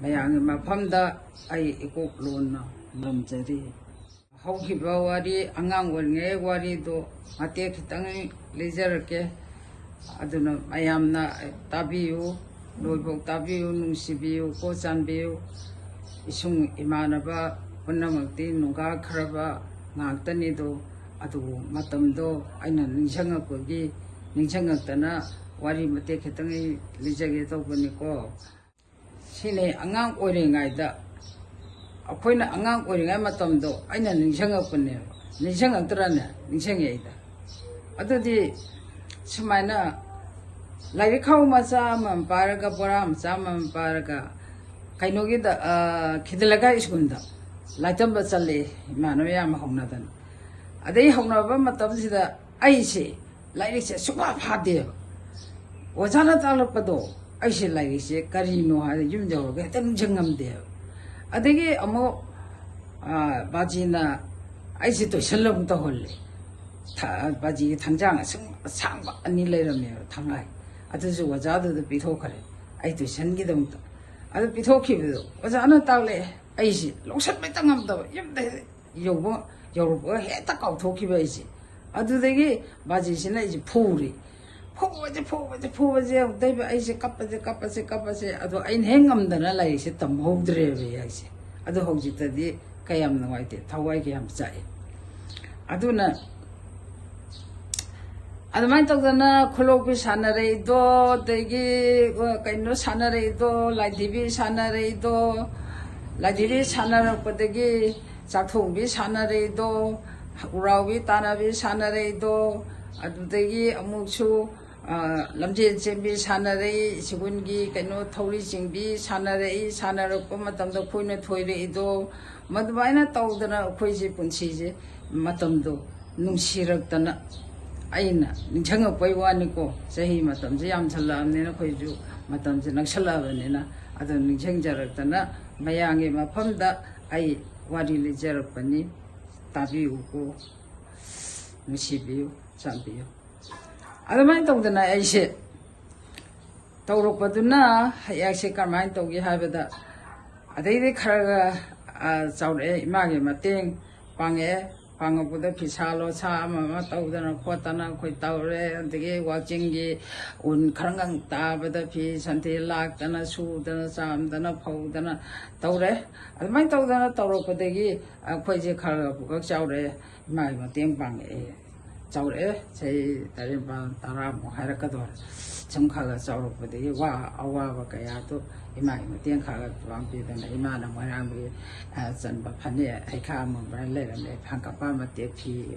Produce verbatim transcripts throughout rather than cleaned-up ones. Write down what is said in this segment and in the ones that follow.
ꯃꯌꯥꯝꯒꯤ ꯃꯐꯝꯗ ꯑꯩ ꯏꯀꯣꯛ ꯂꯣꯟꯅ ꯂꯝꯖꯔꯤ꯫ ꯍꯧꯈꯤꯕ ꯋꯥꯔꯤ, ꯑꯉꯥꯡ ꯑꯣꯏꯔꯤꯉꯩ ꯋꯥꯔꯤꯗꯣ ꯃꯇꯦꯛ ꯈꯤꯇꯪ ꯂꯤꯖꯔꯛꯀꯦ꯫ ꯑꯗꯨꯅ ꯃꯌꯥꯝꯅ ꯇꯥꯕꯤꯌꯨ, ꯂꯣꯏꯐꯥꯎ ꯇꯥꯕꯤꯌꯨ, ꯅꯨꯡꯁꯤꯕꯤꯌꯨ ꯀꯣ, ꯆꯥꯟꯕꯤꯌꯨ꯫ ꯏꯁꯨꯡ ꯏꯃꯥꯟꯅꯕ ꯄꯨꯝꯅꯃꯛꯇꯤ ꯅꯨꯡꯒꯥꯈ꯭ꯔꯕ ꯉꯥꯛꯇꯅꯤꯗꯣ꯫ ꯑꯗꯨꯕꯨ ꯃꯇꯝꯗꯣ ꯑꯩꯅ ꯅꯤꯡꯁꯤꯡꯉꯛꯄꯒꯤ, ꯅꯤꯡꯁꯤꯡꯉꯛꯇꯅ ꯋꯥꯔꯤ ꯃꯇꯦꯛ ꯈꯤꯇꯪ ꯑꯩ ꯂꯤꯖꯒꯦ ꯇꯧꯕꯅꯤꯀꯣ꯫ ꯁꯤꯅꯤ, ꯑꯉꯥꯡ ꯑꯣꯏꯔꯤꯉꯩꯗ, ꯑꯩꯈꯣꯏꯅ ꯑꯉꯥꯡ ꯑꯣꯏꯔꯤꯉꯩ ꯃꯇꯝꯗꯣ ꯑꯩꯅ ꯅꯤꯡꯁꯤꯡꯉꯛꯄꯅꯦꯕ꯫ ꯅꯤꯡꯁꯤꯡꯉꯛꯇ꯭ꯔꯅꯦ? ꯅꯤꯡꯁꯤꯡꯉꯛꯏꯗ꯫ ꯑꯗꯨꯗꯤ ꯁꯨꯃꯥꯏꯅ ꯂꯥꯏꯔꯤꯛ ꯈꯥꯎ ꯃꯆꯥ ꯑꯃꯃꯝ ꯄꯥꯏꯔꯒ, ꯕꯣꯔꯥ ꯃꯆꯥ ꯑꯃꯃꯝ ꯄꯥꯏꯔꯒ, ꯀꯩꯅꯣꯒꯤꯗ, ꯑ, ꯈꯤꯗꯂꯒꯥ ꯁ꯭ꯀꯨꯜꯗ ꯂꯥꯏꯇꯝꯕ ꯆꯠꯂꯛꯑꯦ, ꯏꯃꯥꯟꯅꯕ ꯃꯌꯥꯝ ꯍꯧꯅꯗꯅ꯫ ꯑꯗꯩ ꯍꯧꯅꯕ ꯃꯇꯝꯁꯤꯗ ꯑꯩꯁꯦ ꯂꯥꯏꯔꯤꯛꯁꯦ ꯁꯨꯡꯐꯥ ꯐꯥꯗꯦꯕ꯫ ꯑꯣꯖꯥꯅ ꯇꯥꯛꯂꯛꯄꯗꯣ ꯑꯩꯁꯦ ꯂꯥꯏꯔꯤꯛꯁꯦ ꯀꯔꯤꯅꯣ ꯍꯥꯏꯅ ꯌꯨꯝ ꯌꯧꯔꯒ ꯍꯦꯛꯇ ꯅꯤꯡꯁꯤꯡꯉꯝꯗꯦꯕ꯫ ꯑꯗꯒꯤ ꯑꯃꯨꯛ, ꯑ, ꯕꯥꯖꯤꯅ ꯑꯩꯁꯦ ꯇꯨꯏꯁꯟ ꯑꯃꯨꯛ ꯇꯧꯍꯜꯂꯦ꯫ ꯊ-, ꯕꯥꯖꯤꯒꯤ ꯊꯪꯖꯥꯡ ꯑꯁꯨꯝ ꯑꯁꯥꯡꯕ ꯑꯅꯤ ꯂꯩꯔꯝꯃꯦꯕ, ꯊꯪꯍꯥꯏ꯫ ꯑꯗꯨꯁꯨ ꯑꯣꯖꯥꯗꯨꯗ ꯄꯤꯊꯣꯛꯈ꯭ꯔꯦ, ꯑꯩ ꯇꯨꯏꯁꯟꯒꯤꯗꯃꯛꯇ꯫ ꯑꯗꯨ ꯄꯤꯊꯣꯛꯈꯤꯕꯗꯣ ꯑꯣꯖꯥꯅ ꯇꯥꯛꯂꯛꯑꯦ, ꯑꯩꯁꯦ ꯂꯧꯁꯟꯕ ꯍꯦꯛꯇ ꯉꯝꯗꯕ꯫ ꯌꯨꯝꯗ ꯌꯧꯕ, ꯌꯧꯔꯛꯄꯒ ꯍꯦꯛꯇ ꯀꯥꯎꯊꯣꯛꯈꯤꯕ ꯑꯩꯁꯦ꯫ ꯑꯗꯨꯗꯒꯤ ꯕꯥꯖꯤꯁꯤꯅ ꯑꯩꯁꯦ ꯐꯨꯔꯦ꯫ ꯐꯨꯕꯁꯦ, ꯐꯨꯕꯁꯦ, ꯐꯨꯕꯁꯦ, ꯑꯃꯨꯛꯇꯩꯕ ꯑꯩꯁꯦ ꯀꯞꯄꯁꯦ, ꯀꯞꯄꯁꯦ, ꯀꯞꯄꯁꯦ꯫ ꯑꯗꯣ ꯑꯩꯅ ꯍꯦꯛ ꯉꯝꯗꯅ ꯂꯥꯏꯔꯤꯛꯁꯦ ꯇꯝꯍꯧꯗ꯭ꯔꯦꯕ ꯑꯩꯁꯦ꯫ ꯑꯗꯣ ꯍꯧꯖꯤꯛꯇꯗꯤ ꯀꯌꯥꯝ ꯅꯨꯡꯉꯥꯏꯇꯦ, ꯊꯋꯥꯏ ꯀꯌꯥꯝ ꯆꯥꯛꯑꯦ꯫ ꯑꯗꯨꯅ ꯑꯗꯨꯃꯥꯏꯅ ꯇꯧꯗꯅ ꯈꯨꯂꯣꯛꯄꯤ ꯁꯥꯟꯅꯔꯛꯏꯗꯣ, ꯑꯗꯒꯤ, ꯑ, ꯀꯩꯅꯣ ꯁꯥꯟꯅꯔꯛꯏꯗꯣ, ꯂꯥꯏꯙꯤꯕꯤ ꯁꯥꯟꯅꯔꯛꯏꯗꯣ, ꯂꯥꯏꯙꯤꯕꯤ ꯁꯥꯟꯅꯔꯛꯄꯗꯒꯤ ꯆꯥꯛꯊꯣꯡꯕꯤ ꯁꯥꯟꯅꯔꯛꯏꯗꯣ, ꯎꯔꯥꯎꯕꯤ ꯇꯥꯟꯅꯕꯤ ꯁꯥꯟꯅꯔꯛꯏꯗꯣ, ꯑꯗꯨꯗꯒꯤ ꯑꯃꯨꯛꯁꯨ, ꯑ, ꯂꯝꯖꯦꯟ ꯆꯦꯟꯕꯤ ꯁꯥꯟꯅꯔꯛꯏ, ꯁꯤꯒꯨꯟꯒꯤ ꯀꯩꯅꯣ ꯊꯧꯔꯤ ꯆꯤꯡꯕꯤ ꯁꯥꯟꯅꯔꯛꯏ, ꯁꯥꯟꯅꯔꯛꯄ ꯃꯇꯝꯗ ꯑꯩꯈꯣꯏꯅ ꯊꯣꯏꯔꯛꯏꯗꯣ, ꯃꯗꯨꯃꯥꯏꯅ ꯇꯧꯗꯅ ꯑꯩꯈꯣꯏꯁꯦ ꯄꯨꯟꯁꯤꯁꯦ ꯃꯇꯝꯗꯣ ꯅꯨꯡꯁꯤꯔꯛꯇꯅ ꯑꯩꯅ ꯅꯤꯡꯁꯤꯡꯉꯛꯄꯩ ꯋꯥꯅꯤꯀꯣ꯫ ꯆꯍꯤ ꯃꯇꯝꯁꯦ ꯌꯥꯝꯁꯜꯂꯛꯑꯕꯅꯤꯅ, ꯑꯩꯈꯣꯏꯁꯨ ꯃꯇꯝꯁꯦ ꯅꯛꯁꯜꯂꯛꯑꯕꯅꯤꯅ, ꯑꯗꯨ ꯅꯤꯡꯁꯤꯡꯖꯔꯛꯇꯅ ꯃꯌꯥꯝꯒꯤ ꯃꯐꯝꯗ ꯑꯩ ꯋꯥꯔꯤ ꯂꯤꯖꯔꯛꯄꯅꯤ꯫ ꯇꯥꯕꯤꯌꯨꯀꯣ, ꯅꯨꯡꯁꯤꯕꯤꯌꯨ, ꯆꯥꯟꯕꯤꯌꯨ꯫ ꯑꯗꯨꯃꯥꯏꯅ ꯇꯧꯗꯅ ꯑꯩꯁꯦ ꯇꯧꯔꯛꯄꯗꯨꯅ ꯍꯌꯦꯡꯁꯦ ꯀꯔꯝꯍꯥꯏꯅ ꯇꯧꯒꯦ ꯍꯥꯏꯕꯗ, ꯑꯗꯩꯗꯤ ꯈꯔ ꯈꯔ, ꯑ, ꯆꯥꯎꯔꯛꯑꯦ, ꯏꯃꯥꯒꯤ ꯃꯇꯦꯡ ꯄꯥꯡꯉꯛꯑꯦ꯫ ꯄꯥꯡꯉꯛꯄꯗ ꯐꯤꯁꯥ ꯂꯣꯁꯥ ꯑꯃ ꯑꯃ ꯇꯧꯗꯅ ꯈꯣꯠꯇꯅ ꯑꯩꯈꯣꯏ ꯇꯧꯔꯦ꯫ ꯑꯗꯒꯤ ꯋꯥꯆꯤꯡꯒꯤ ꯎꯟ ꯈꯔ ꯉꯪ ꯇꯥꯕꯗ ꯐꯤ ꯁꯟꯊꯤ ꯂꯥꯛꯇꯅ ꯁꯨꯗꯅ ꯆꯥꯝꯗꯅ ꯐꯧꯗꯅ ꯇꯧꯔꯦ꯫ ꯑꯗꯨꯃꯥꯏꯅ ꯇꯧꯗꯅ ꯇꯧꯔꯛꯄꯗꯒꯤ ꯑꯩꯈꯣꯏꯁꯦ ꯈꯔ ꯈꯔ ꯄꯨꯡꯀꯛ ꯆꯥꯎꯔꯛꯑꯦ꯫ ꯏꯃꯥꯒꯤ ꯃꯇꯦꯡ ꯄꯥꯡꯉꯛꯑꯦ꯫ ꯆꯥꯎꯔꯛꯑꯦ, ꯆꯍꯤ ꯇꯔꯦꯠ, ꯅꯤꯄꯥꯜ, ꯇꯔꯥꯃꯨꯛ ꯍꯥꯏꯔꯛꯀꯗꯧꯔꯦ꯫ ꯁꯨꯝ ꯈꯔ ꯈꯔ ꯆꯥꯎꯔꯛꯄꯗꯒꯤ ꯋꯥ-, ꯑꯋꯥꯕ ꯀꯌꯥꯗꯣ ꯏꯃꯥꯒꯤ ꯃꯇꯦꯡ ꯈꯔ ꯈꯔ ꯄꯥꯡꯕꯤꯗꯅ ꯏꯃꯥꯅ ꯃꯣꯏꯔꯥꯡꯗꯒꯤ, ꯑ, ꯆꯟꯕ ꯐꯅꯦꯛ ꯍꯩꯈꯥ ꯑꯃꯨꯟꯕ ꯂꯩꯔꯝꯃꯦ, ꯐꯥꯡꯀꯛꯄ ꯃꯇꯦꯛ ꯐꯤ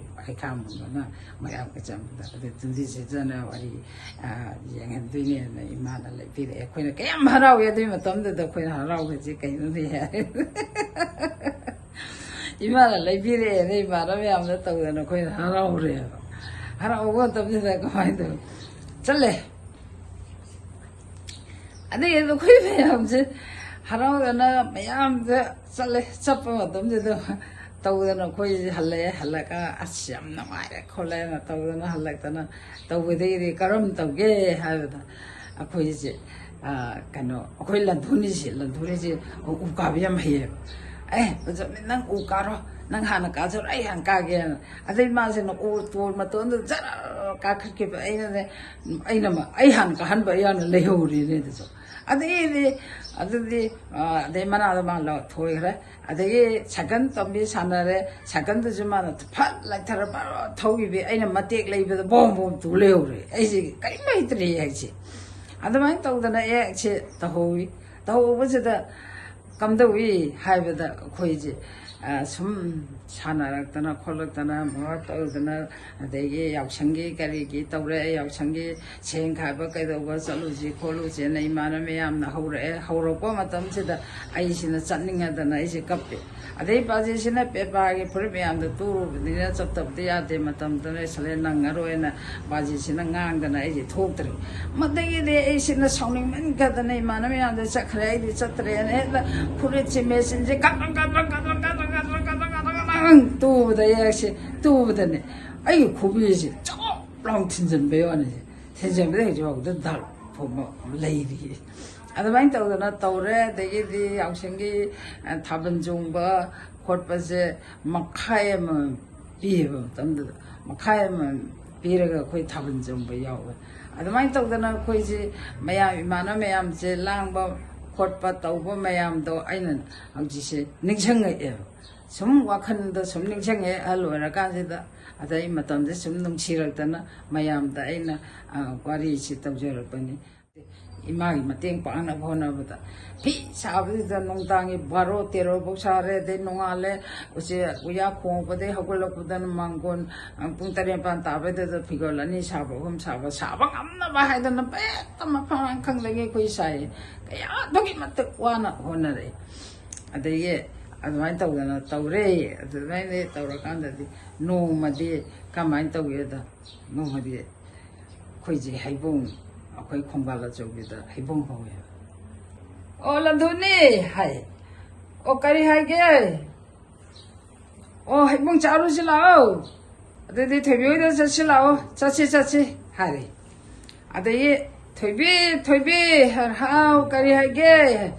ꯍꯩꯈꯥ ꯑꯃꯨꯟꯕꯅ ꯃꯣꯏꯔꯥꯡꯒ ꯆꯟꯕꯗ꯫ ꯑꯗꯨ ꯇꯨꯡꯖꯤ ꯁꯤꯠꯆꯅ ꯋꯥꯔꯤ, ꯑ, ꯌꯦꯡꯍꯟꯗꯣꯏꯅꯦꯅ ꯏꯃꯥꯅ ꯂꯩꯕꯤꯔꯛꯑꯦ꯫ ꯑꯩꯈꯣꯏꯅ ꯀꯌꯥꯝ ꯍꯔꯥꯎꯏ ꯑꯗꯨꯒꯤ ꯃꯇꯝꯗꯨꯗ꯫ ꯑꯩꯈꯣꯏꯅ ꯍꯔꯥꯎꯕꯁꯦ ꯀꯩꯅꯣꯅꯦ ꯍꯥꯏ꯫ ꯏꯃꯥꯅ ꯂꯩꯕꯤꯔꯛꯑꯦꯅ ꯏꯃꯥꯅ ꯃꯌꯥꯝꯗ ꯇꯧꯗꯅ ꯑꯩꯈꯣꯏꯅ ꯍꯔꯥꯎꯔꯦꯕ꯫ ꯍꯔꯥꯎꯕ ꯃꯇꯝꯁꯤꯗ ꯀꯃꯥꯏꯅ ꯇꯧ? ꯆꯠꯂꯦ꯫ ꯑꯗꯒꯤ ꯑꯩꯈꯣꯏ ꯃꯌꯥꯝꯁꯦ ꯍꯔꯥꯎꯗꯅ ꯃꯌꯥꯝꯗ ꯆꯠꯂꯦ꯫ ꯆꯠꯄ ꯃꯇꯝꯁꯤꯗ ꯇꯧꯗꯅ ꯑꯩꯈꯣꯏꯁꯦ ꯍꯜꯂꯛꯑꯦ꯫ ꯍꯜꯂꯛꯑꯒ "ꯑꯁ, ꯌꯥꯝ ꯅꯨꯡꯉꯥꯏꯔꯦ" ꯈꯣꯠꯂꯦꯅ ꯇꯧꯗꯅ ꯍꯜꯂꯛꯇꯅ ꯇꯧꯕꯗꯒꯤꯗꯤ ꯀꯔꯝ ꯇꯧꯒꯦ ꯍꯥꯏꯕꯗ, ꯑꯩꯈꯣꯏꯁꯦ, ꯑ, ꯀꯩꯅꯣ, ꯑꯩꯈꯣꯏ ꯂꯟꯊꯨꯅꯤꯁꯦ, ꯂꯟꯊꯨꯅꯤꯁꯦ ꯎ ꯀꯥꯕ ꯌꯥꯝ ꯍꯩꯌꯦꯕ꯫ "ꯑꯦ, ꯐꯖꯕꯅꯤ, ꯅꯪ ꯎ ꯀꯥꯔꯣ, ꯅꯪ ꯍꯥꯟꯅ ꯀꯥꯖꯔꯣ, ꯑꯩ ꯍꯥꯟꯅ ꯀꯥꯒꯦꯅ"꯫ ꯑꯗꯩ ꯃꯥꯁꯤꯅ ꯎ ꯇꯣ ꯃꯇꯣꯟꯗ ꯖꯔ ꯀꯥꯈꯠꯈꯤꯕ꯫ ꯑꯩꯅꯅꯦ, ꯑꯩꯅ ꯃ-, ꯑꯩ ꯍꯥꯟꯅ ꯀꯥꯍꯟꯕ ꯌꯥꯝꯅ ꯂꯩꯍꯧꯔꯦꯅꯦ ꯑꯗꯨꯁꯨ꯫ ꯑꯗꯩꯗꯤ, ꯑꯗꯨꯗꯤ, ꯑ, ꯑꯗꯩ ꯃꯅꯥꯗ ꯃꯥ ꯂꯧ-, ꯊꯣꯏꯈ꯭ꯔꯦ꯫ ꯑꯗꯒꯤ ꯁꯥꯏꯀꯜ ꯇꯝꯕꯤ ꯁꯥꯟꯅꯔꯦ꯫ ꯁꯥꯏꯀꯜꯗꯨꯁꯨ ꯃꯥꯅ ꯐꯠ ꯂꯩꯊꯔ ꯐꯠ ꯊꯧꯈꯤꯕ꯫ ꯑꯩꯅ ꯃꯇꯦꯛ ꯂꯩꯕꯗ ꯕꯣꯝ ꯕꯣꯝ ꯇꯨ ꯂꯩꯍꯧꯔꯦ꯫ ꯑꯩꯁꯦ ꯀꯔꯤꯝ ꯍꯩꯇ꯭ꯔꯦ ꯑꯩꯁꯦ꯫ ꯑꯗꯨꯃꯥꯏꯅ ꯇꯧꯗꯅ ꯑꯩꯁꯦ ꯇꯧꯍꯧꯋꯤ꯫ ꯇꯧꯍꯧꯕꯁꯤꯗ ꯀꯝꯗꯧꯏ ꯍꯥꯏꯕꯗ ꯑꯩꯈꯣꯏꯁꯦ, ꯑ, ꯁꯨꯝ ꯁꯥꯟꯅꯔꯛꯇꯅ ꯈꯣꯠꯂꯛꯇꯅ ꯃꯔꯛ ꯇꯧꯗꯅ, ꯑꯗꯒꯤ ꯌꯥꯎꯁꯪꯒꯤ ꯀꯔꯤꯒꯤ ꯇꯧꯔꯦ꯫ ꯌꯥꯎꯁꯪꯒꯤ ꯁꯦꯟ ꯈꯥꯏꯕ ꯀꯩꯗꯧꯕ ꯆꯠꯂꯨꯁꯤ ꯈꯣꯠꯂꯨꯁꯦꯅ ꯏꯃꯥꯅ ꯃꯌꯥꯝꯅ ꯍꯧꯔꯛꯑꯦ꯫ ꯍꯧꯔꯛꯄ ꯃꯇꯝꯁꯤꯗ ꯑꯩꯁꯤꯅ ꯆꯠꯅꯤꯡꯉꯗꯅ ꯑꯩꯁꯦ ꯀꯞꯄꯦ꯫ ꯑꯗꯩ ꯕꯥꯖꯤꯁꯤꯅ ꯄꯦꯄꯥꯒꯤ ꯐꯨꯔꯤꯠ ꯃꯌꯥꯝꯗꯣ ꯇꯨꯔꯨꯕꯅꯤꯅ ꯆꯠꯇꯕꯗꯤ ꯌꯥꯗꯦ, ꯃꯇꯝꯗꯨꯗ ꯁꯂꯦꯟ ꯅꯪꯉꯔꯣꯏꯅ ꯕꯥꯖꯤꯁꯤꯅ ꯉꯥꯡꯗꯅ ꯑꯩꯁꯦ ꯊꯣꯛꯇ꯭ꯔꯦ꯫ ꯃꯗꯒꯤꯗꯤ ꯑꯩꯁꯤꯅ ꯁꯥꯎꯅꯤꯡꯃꯟꯈꯤꯗꯅ ꯏꯃꯥꯅ ꯃꯌꯥꯝꯗ ꯆꯠꯈ꯭ꯔꯦ, ꯑꯩꯗꯤ ꯆꯠꯇ꯭ꯔꯦꯅ ꯍꯦꯛꯇ ꯐꯨꯔꯤꯠꯁꯦ ꯃꯦꯆꯤꯟꯁꯦ ꯀꯛ ꯀꯛ ꯀꯛ ꯀꯛ ꯀꯛ ꯀꯛ ꯀꯛ ꯀꯛ ꯀꯛ ꯀꯛ ꯀꯛ ꯀꯛ ꯀꯛ ꯀꯛ ꯇꯨꯕꯗ ꯑꯩꯁꯦ ꯇꯨꯕꯗꯅꯦ ꯑꯩꯒꯤ ꯈꯨꯕꯤꯁꯦ ꯆꯣꯞ ꯂꯥꯎ ꯊꯤꯟꯖꯤꯟꯕꯩ ꯋꯥꯅꯤꯁꯦ꯫ ꯊꯤꯟꯖꯤꯟꯕꯗ ꯍꯧꯖꯤꯛ ꯐꯥꯎꯗ ꯗꯥꯛ ꯐꯥꯎꯕ ꯂꯩꯔꯤ꯫ ꯑꯗꯨꯃꯥꯏꯅ ꯇꯧꯗꯅ ꯇꯧꯔꯦ꯫ ꯑꯗꯒꯤꯗꯤ ꯌꯥꯎꯁꯪꯒꯤ, ꯑ, ꯊꯥꯕꯜ ꯆꯣꯡꯕ ꯈꯣꯠꯄꯁꯦ ꯃꯈꯥꯏ ꯑꯃ ꯄꯤꯌꯦꯕ ꯃꯇꯝꯗꯨꯗ꯫ ꯃꯈꯥꯏ ꯑꯃ ꯄꯤꯔꯒ ꯑꯩꯈꯣꯏ ꯊꯥꯕꯜ ꯆꯣꯡꯕ ꯌꯥꯎꯋꯦ꯫ ꯑꯗꯨꯃꯥꯏꯅ ꯇꯧꯗꯅ ꯑꯩꯈꯣꯏꯁꯦ ꯃꯌꯥꯝ, ꯏꯃꯥꯟꯅꯕ ꯃꯌꯥꯝꯁꯦ ꯂꯥꯡꯕ ꯈꯣꯠꯄ ꯇꯧꯕ ꯃꯌꯥꯝꯗꯣ ꯑꯩꯅ ꯍꯧꯖꯤꯛꯁꯦ ꯅꯤꯡꯁꯤꯡꯉꯛꯑꯦꯕ꯫ ꯁꯨꯝ ꯋꯥꯈꯜꯗ ꯁꯨꯝ ꯅꯤꯡꯁꯤꯡꯉꯛꯑꯦ ꯑꯍꯜ ꯑꯣꯏꯔꯀꯥꯟꯁꯤꯗ꯫ ꯑꯗ ꯑꯩ ꯃꯇꯝꯁꯦ ꯁꯨꯝ ꯅꯨꯡꯁꯤꯔꯛꯇꯅ ꯃꯌꯥꯝꯗ ꯑꯩꯅ, ꯑ, ꯋꯥꯔꯤꯁꯤ ꯇꯧꯖꯔꯛꯄꯅꯤ꯫ ꯏꯃꯥꯒꯤ ꯃꯇꯦꯡ ꯄꯥꯡꯅꯕ ꯍꯣꯠꯅꯕꯗ ꯐꯤ ꯁꯥꯕꯗꯨꯗ ꯅꯨꯡꯗꯥꯡꯒꯤ ꯕꯥꯔꯣ ꯇꯦꯔꯣ ꯐꯥꯎ ꯁꯥꯔꯦ꯫ ꯑꯗꯩ ꯅꯣꯡꯉꯥꯜꯂꯦ, ꯎꯆꯦ ꯎꯌꯥ ꯈꯣꯡꯉꯛꯄꯗꯩ ꯍꯧꯒꯠꯂꯛꯄꯗꯅ ꯃꯥꯡꯒꯣꯟ, ꯑ, ꯄꯨꯡ ꯇꯔꯦꯠ ꯅꯤꯄꯥꯟ ꯇꯥꯕꯩꯗꯨꯗ ꯐꯤꯒꯣꯜ ꯑꯅꯤ ꯁꯥꯕ, ꯑꯍꯨꯝ ꯁꯥꯕ, ꯁꯥꯕ ꯉꯝꯅꯕ ꯍꯥꯏꯗꯅ ꯍꯦꯛꯇ ꯃꯐꯝ ꯃꯔꯥꯡ ꯈꯪꯗꯒꯩ ꯑꯩꯈꯣꯏ ꯁꯥꯏꯌꯦ꯫ ꯀꯌꯥ ꯑꯗꯨꯛꯀꯤ ꯃꯇꯤꯛ ꯋꯥꯅ ꯍꯣꯠꯅꯔꯛꯑꯦ꯫ ꯑꯗꯒꯤ ꯑꯗꯨꯃꯥꯏꯅ ꯇꯧꯗꯅ ꯇꯧꯔꯦ꯫ ꯑꯗꯨꯃꯥꯏꯅ ꯇꯧꯔꯀꯥꯟꯗꯗꯤ ꯅꯣꯡꯃꯗꯤ ꯀꯃꯥꯏꯅ ꯇꯧꯒꯦꯗ, ꯅꯣꯡꯃꯗꯤ ꯑꯩꯈꯣꯏꯁꯦ ꯍꯩꯕꯣꯡ, ꯑꯩꯈꯣꯏ ꯈꯣꯡꯕꯥꯜ ꯑꯆꯧꯕꯤꯗ ꯍꯩꯕꯣꯡ ꯍꯧꯋꯦꯕ꯫ "ꯑꯣ, ꯂꯟꯗꯨꯅꯤ!" ꯍꯥꯏ꯫ "ꯑꯣ, ꯀꯔꯤ ꯍꯥꯏꯒꯦ?" "ꯑꯣ, ꯍꯩꯕꯣꯡ ꯆꯥꯔꯨꯁꯤ ꯂꯥꯛꯑꯣ꯫ ꯑꯗꯨꯗꯤ ꯊꯣꯏꯕꯤ ꯍꯣꯏꯗ ꯆꯠꯁꯤ ꯂꯥꯛꯑꯣ꯫ ꯆꯠꯁꯤ, ꯆꯠꯁꯤ," ꯍꯥꯏꯔꯦ꯫ ꯑꯗꯒꯤ, "ꯊꯣꯏꯕꯤ, ꯊꯣꯏꯕꯤ!" ꯍꯥꯏꯔ, "ꯍꯥꯎ, ꯀꯔꯤ ꯍꯥꯏꯒꯦ?"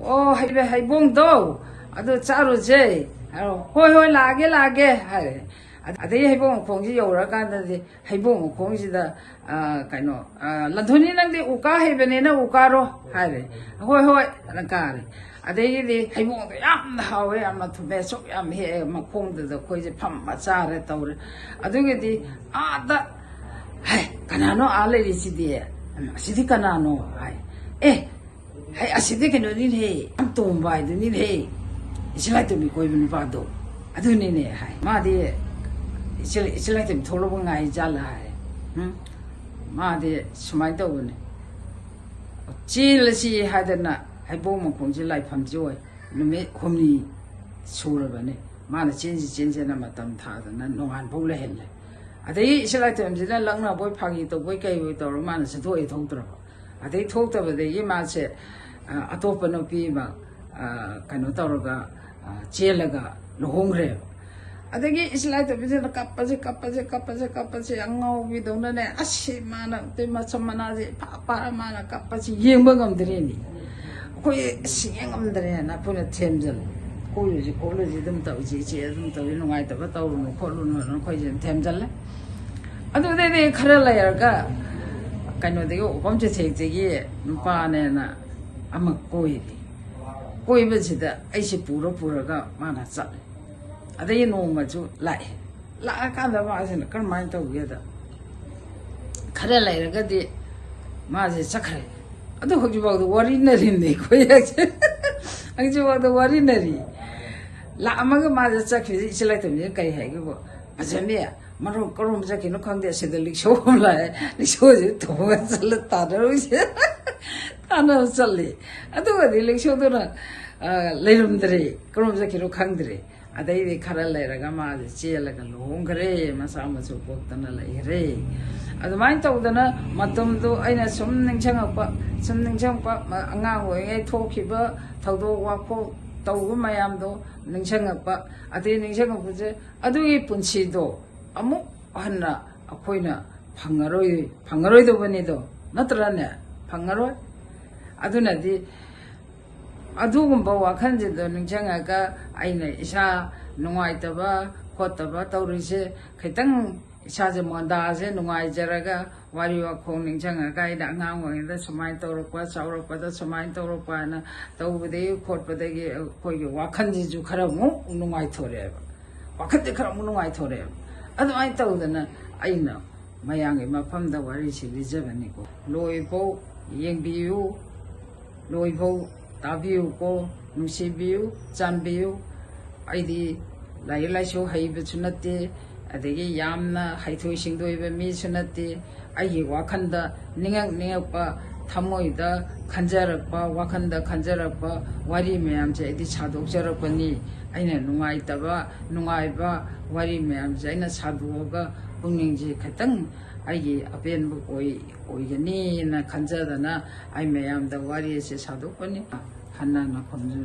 "ꯑꯣ, ꯍꯩꯕ-, ꯍꯩꯕꯣꯡꯗꯣ ꯑꯗꯨ ꯆꯥꯔꯨꯁꯦ" ꯍꯥꯏꯔꯣ꯫ "ꯍꯣꯏ, ꯍꯣꯏ, ꯂꯥꯛꯑꯒꯦ, ꯂꯥꯛꯑꯒꯦ" ꯍꯥꯏꯔꯦ꯫ ꯑꯗ-, ꯑꯗꯩ ꯍꯩꯕꯣꯡ ꯃꯈꯣꯡꯁꯤ ꯌꯧꯔꯀꯥꯟꯗꯗꯤ ꯍꯩꯕꯣꯡ ꯃꯈꯣꯡꯁꯤꯗ, ꯑ, ꯀꯩꯅꯣ, ꯑ, "ꯂꯟꯊꯣꯏꯅꯤ, ꯅꯪꯗꯤ ꯎ ꯀꯥ ꯍꯩꯕꯅꯤꯅ ꯎ ꯀꯥꯔꯣ" ꯍꯥꯏꯔꯦ꯫ "ꯍꯣꯏ, ꯍꯣꯏ" ꯑꯅ ꯀꯥꯔꯦ꯫ ꯑꯗꯒꯤꯗꯤ ꯍꯩꯕꯣꯡꯗꯣ ꯌꯥꯝꯅ ꯍꯥꯎꯋꯦ, ꯌꯥꯝꯅ ꯊꯨꯝꯃꯦ, ꯁꯨꯛ ꯌꯥꯝ ꯍꯦꯛꯑꯦ꯫ ꯃꯈꯣꯡꯗꯨꯗ ꯑꯩꯈꯣꯏꯁꯦ ꯐꯝꯃ ꯆꯥꯔꯦ ꯇꯧꯔꯦ꯫ ꯑꯗꯨꯒꯤꯗꯤ ꯑꯥꯗ, "ꯍꯦ, ꯀꯅꯥꯅꯣ ꯑꯥ ꯂꯩꯔꯤꯁꯤꯗꯤ? ꯑꯁꯤꯗꯤ ꯀꯅꯥꯅꯣ?" ꯍꯥꯏ꯫ "ꯑꯦ, ꯍꯦ, ꯑꯁꯤꯗꯤ ꯀꯩꯅꯣꯅꯤꯅꯦꯍꯦ, ꯌꯥꯝ ꯇꯣꯝꯕ ꯍꯥꯏꯗꯨꯅꯤꯅꯦꯍꯦ, ꯏꯆꯦ ꯂꯥꯏꯇꯣꯝꯕꯤ ꯀꯣꯏꯕ ꯅꯨꯄꯥꯗꯣ ꯑꯗꯨꯅꯤꯅꯦ" ꯍꯥꯏ꯫ "ꯃꯥꯗꯤ ꯏꯆꯦ, ꯏꯆꯦ ꯂꯥꯏꯇꯣꯝꯕꯤ ꯊꯣꯛꯂꯛꯄ ꯉꯥꯏ ꯖꯥꯠꯂ?" ꯍꯥꯏ꯫ ꯎꯝ? "ꯃꯥꯗꯤ ꯁꯨꯃꯥꯏꯅ ꯇꯧꯕꯅꯦ, ꯆꯦꯜꯂꯁꯤ ꯍꯥꯏꯗꯅ ꯍꯩꯕꯣꯡ ꯃꯈꯣꯡꯁꯦ ꯂꯥꯏꯐꯝꯁꯦ ꯑꯣꯏ ꯅꯨꯃꯤꯠ ꯍꯨꯝꯅꯤ ꯁꯨꯔꯕꯅꯦ꯫ ꯃꯥꯅ ꯆꯦꯟꯁꯤ ꯆꯦꯟꯁꯤꯅ ꯃꯇꯝ ꯊꯥꯗꯅ ꯅꯣꯡꯉꯥꯟꯐꯥꯎ ꯂꯩꯍꯜꯂꯦ꯫ ꯑꯗꯒꯤ ꯏꯆꯦ ꯂꯥꯏꯇꯣꯝꯕꯤꯁꯤꯅ ꯂꯛꯅꯕꯣꯏ ꯐꯥꯒꯤ ꯇꯧꯕꯣꯏ ꯀꯩꯕꯣꯏ ꯇꯧꯔ ꯃꯥꯅ ꯆꯠꯊꯣꯛꯑꯦ ꯊꯣꯛꯇ꯭ꯔꯕ꯫ ꯑꯗꯩ ꯊꯣꯛꯇꯕꯗꯒꯤ ꯃꯥꯁꯦ, ꯑ, ꯑꯇꯣꯞꯄ ꯅꯨꯄꯤ ꯑꯃ, ꯑ, ꯀꯩꯅꯣ ꯇꯧꯔꯒ, ꯑ, ꯆꯦꯜꯂꯒ ꯂꯨꯍꯣꯡꯈ꯭ꯔꯦꯕ꯫ ꯑꯗꯒꯤ ꯏꯆꯦ ꯂꯥꯏꯇꯣꯝꯕꯤꯁꯤꯅ ꯀꯞꯄꯁꯤ, ꯀꯞꯄꯁꯤ, ꯀꯞꯄꯁꯤ, ꯀꯞꯄꯁꯤ, ꯑꯉꯥꯎꯕꯤꯗꯧꯅꯅꯦ, ꯑꯁ, ꯁꯤ ꯃꯥꯅ ꯇꯨ ꯃꯁꯝ ꯃꯅꯥꯁꯦ ꯏꯐꯥ ꯐꯥꯔ ꯃꯥꯅ ꯀꯞꯄꯁꯤ ꯌꯦꯡꯕ ꯉꯝꯗ꯭ꯔꯦꯅꯦ꯫ ꯑꯩꯈꯣꯏ ꯑꯁ ꯌꯦꯡ ꯉꯝꯗ꯭ꯔꯦꯅ ꯑꯩꯈꯣꯏꯅ ꯊꯦꯝꯖꯤꯜꯂꯦ꯫ ꯀꯣꯏꯔꯨꯁꯤ ꯈꯣꯠꯂꯨꯁꯤ ꯑꯗꯨꯝ ꯇꯧꯁꯤ, ꯏꯆꯦ ꯑꯗꯨꯝ ꯇꯧꯁꯤ, ꯅꯨꯡꯉꯥꯏꯇꯕ ꯇꯧꯔꯨꯅꯨ ꯈꯣꯠꯂꯨꯅꯨꯅ ꯑꯩꯈꯣꯏꯁꯦ ꯊꯦꯝꯖꯤꯜꯂꯦ꯫ ꯑꯗꯨꯗꯩꯗꯤ ꯈꯔ ꯂꯩꯔꯒ ꯀꯩꯅꯣꯗꯒꯤ, ꯑꯣꯄꯝ ꯆꯩꯊꯦꯛꯇꯒꯤ ꯅꯨꯄꯥꯅꯦꯅ ꯑꯃ ꯀꯣꯏꯔꯤ꯫ ꯀꯣꯏꯕꯁꯤꯗ ꯑꯩꯁꯦ ꯄꯨꯔ ꯄꯨꯔꯒ ꯃꯥꯅ ꯆꯠꯂꯦ꯫ ꯑꯗꯒꯤ ꯅꯣꯡꯃꯁꯨ ꯂꯥꯛꯑꯦ꯫ ꯂꯥꯛꯑꯀꯥꯟꯗ ꯃꯥꯁꯤꯅ ꯀꯔꯝꯍꯥꯏꯅ ꯇꯧꯒꯦꯗ, ꯈꯔ ꯂꯩꯔꯒꯗꯤ ꯃꯥꯁꯦ ꯆꯠꯈ꯭ꯔꯦ꯫ ꯑꯗꯨ ꯍꯧꯖꯤꯛꯐꯥꯎꯗ ꯋꯥꯔꯤꯅꯔꯤꯅꯤ ꯑꯩꯈꯣꯏ ꯍꯧꯖꯤꯛ꯫ ꯍꯧꯖꯤꯛꯐꯥꯎꯗ ꯋꯥꯔꯤꯅꯔꯤ꯫ ꯂꯥꯛꯑꯝꯃꯒ ꯃꯥꯁꯦ ꯆꯠꯈ꯭ꯔꯤꯁꯦ, ꯏꯆꯦ ꯂꯥꯏꯇꯣꯝꯕꯤꯅ ꯀꯔꯤ ꯍꯥꯏꯒꯦꯕꯨ, "ꯐꯖꯅꯤ, ꯃꯔꯣꯝ ꯀꯔꯣꯝ ꯆꯠꯈꯤꯅꯣ ꯈꯪꯗꯦ, ꯑꯁꯤꯗ ꯂꯤꯛꯁꯣ ꯑꯃ ꯂꯥꯛꯑꯦ, ꯂꯤꯛꯁꯣꯁꯦ ꯇꯣꯡꯉ ꯆꯠꯂ ꯇꯥꯟꯅꯔꯨꯁꯦ"꯫ ꯇꯥꯟꯅꯕ ꯆꯠꯂꯤ꯫ ꯑꯗꯨꯒꯗꯤ ꯂꯤꯛꯁꯣꯗꯨꯅ, ꯑ, ꯂꯩꯔꯝꯗ꯭ꯔꯦ, ꯀꯔꯣꯝ ꯆꯠꯈꯤꯅꯣ ꯈꯪꯗ꯭ꯔꯦ꯫ ꯑꯗꯩꯗꯤ ꯈꯔ ꯂꯩꯔꯒ ꯃꯥꯁꯦ ꯆꯦꯜꯂꯒ ꯂꯨꯍꯣꯡꯈ꯭ꯔꯦ, ꯃꯆꯥ ꯃꯁꯨ ꯄꯣꯛꯇꯅ ꯂꯩꯈ꯭ꯔꯦ꯫ ꯑꯗꯨꯃꯥꯏꯅ ꯇꯧꯗꯅ ꯃꯇꯝꯗꯨ ꯑꯩꯅ ꯁꯨꯝ ꯅꯤꯡꯁꯤꯡꯉꯛꯄ, ꯁꯨꯝ ꯅꯤꯡꯁꯤꯡꯉꯛꯄ, ꯃ-, ꯑꯉꯥꯡ ꯑꯣꯏꯔꯤꯉꯩ ꯊꯣꯛꯈꯤꯕ ꯊꯧꯗꯣꯛ ꯋꯥꯊꯣꯛ ꯇꯧꯕ ꯃꯌꯥꯝꯗꯣ ꯅꯤꯡꯁꯤꯡꯉꯛꯄ꯫ ꯑꯗꯩ ꯅꯤꯡꯁꯤꯡꯉꯛꯄꯁꯦ, ꯑꯗꯨꯒꯤ ꯄꯨꯟꯁꯤꯗꯣ ꯑꯃꯨꯛ ꯍꯟꯅ ꯑꯩꯈꯣꯏꯅ ꯐꯪꯉꯔꯣꯏ, ꯐꯪꯉꯔꯣꯏꯗꯧꯕꯅꯤꯗꯣ, ꯅꯠꯇ꯭ꯔꯅꯦ? ꯐꯪꯉꯔꯣꯏ꯫ ꯑꯗꯨꯅꯗꯤ ꯑꯗꯨꯒꯨꯝꯕ ꯋꯥꯈꯜꯁꯤꯡꯗꯣ ꯅꯤꯡꯁꯤꯡꯉꯒ ꯑꯩꯅ ꯏꯁꯥ ꯅꯨꯡꯉꯥꯏꯇꯕ ꯈꯣꯠꯇꯕ ꯇꯧꯔꯤꯁꯦ, ꯈꯤꯇꯪ ꯏꯁꯥꯁꯦ, ꯃꯣꯟꯗꯥꯁꯦ ꯅꯨꯡꯉꯥꯏꯖꯔꯒ, ꯋꯥꯔꯤ ꯋꯥꯈꯣꯡ ꯅꯤꯡꯁꯤꯡꯉꯒ, ꯑꯩꯅ ꯑꯉꯥꯡ ꯑꯣꯏꯔꯤꯉꯩꯗ ꯁꯨꯃꯥꯏꯅ ꯇꯧꯔꯛꯄ, ꯆꯥꯎꯔꯛꯄꯗ ꯁꯨꯃꯥꯏꯅ ꯇꯧꯔꯛꯄ ꯍꯥꯏꯅ ꯇꯧꯕꯗꯒꯤ ꯈꯣꯠꯄꯗꯒꯤ ꯑꯩꯈꯣꯏꯒꯤ ꯋꯥꯈꯜꯁꯤꯁꯨ ꯈꯔ ꯑꯃꯨꯛ ꯅꯨꯡꯉꯥꯏꯊꯣꯔꯛꯑꯦꯕ꯫ ꯋꯥꯈꯜꯁꯦ ꯈꯔ ꯑꯃꯨꯛ ꯅꯨꯡꯉꯥꯏꯊꯣꯔꯛꯑꯦꯕ꯫ ꯑꯗꯨꯃꯥꯏꯅ ꯇꯧꯗꯅ ꯑꯩꯅ ꯃꯌꯥꯝꯒꯤ ꯃꯐꯝꯗ ꯋꯥꯔꯤꯁꯤ ꯂꯤꯖꯕꯅꯤꯀꯣ꯫ ꯂꯣꯏꯐꯧ ꯌꯦꯡꯕꯤꯌꯨ, ꯂꯣꯏꯐꯧ ꯇꯥꯕꯤꯌꯨꯀꯣ, ꯅꯨꯡꯁꯤꯕꯤꯌꯨ, ꯆꯥꯟꯕꯤꯌꯨ꯫ ꯑꯩꯗꯤ ꯂꯥꯏꯔꯤꯛ ꯂꯥꯏꯁꯨ ꯍꯩꯕꯁꯨ ꯅꯠꯇꯦ, ꯑꯗꯒꯤ ꯌꯥꯝꯅ ꯍꯩꯊꯣꯏ ꯁꯤꯡꯊꯣꯏꯕ ꯃꯤꯁꯨ ꯅꯠꯇꯦ꯫ ꯑꯩꯒꯤ ꯋꯥꯈꯜꯗ ꯅꯤꯡꯉꯛ ꯅꯤꯡꯉꯛꯄ, ꯊꯃꯣꯏꯗ ꯈꯟꯖꯔꯛꯄ, ꯋꯥꯈꯜꯗ ꯈꯟꯖꯔꯛꯄ ꯋꯥꯔꯤ ꯃꯌꯥꯝꯁꯦ ꯑꯩꯗꯤ ꯁꯥꯗꯣꯛꯆꯔꯛꯄꯅꯤ꯫ ꯑꯩꯅ ꯅꯨꯡꯉꯥꯏꯇꯕ, ꯅꯨꯡꯉꯥꯏꯕ ꯋꯥꯔꯤ ꯃꯌꯥꯝꯁꯦ ꯑꯩꯅ ꯁꯥꯗꯣꯛꯑꯒ ꯄꯨꯛꯅꯤꯡꯁꯦ ꯈꯤꯇꯪ ꯑꯩꯒꯤ ꯑꯄꯦꯟꯕ ꯑꯣꯏ, ꯑꯣꯏꯒꯅꯤꯅ ꯈꯟꯖꯗꯅ ꯑꯩ ꯃꯌꯥꯝꯗ ꯋꯥꯔꯤ ꯑꯁꯤ ꯁꯥꯗꯣꯛꯄꯅꯤ꯫ ꯍꯟꯅ ꯅꯈꯣꯝꯖ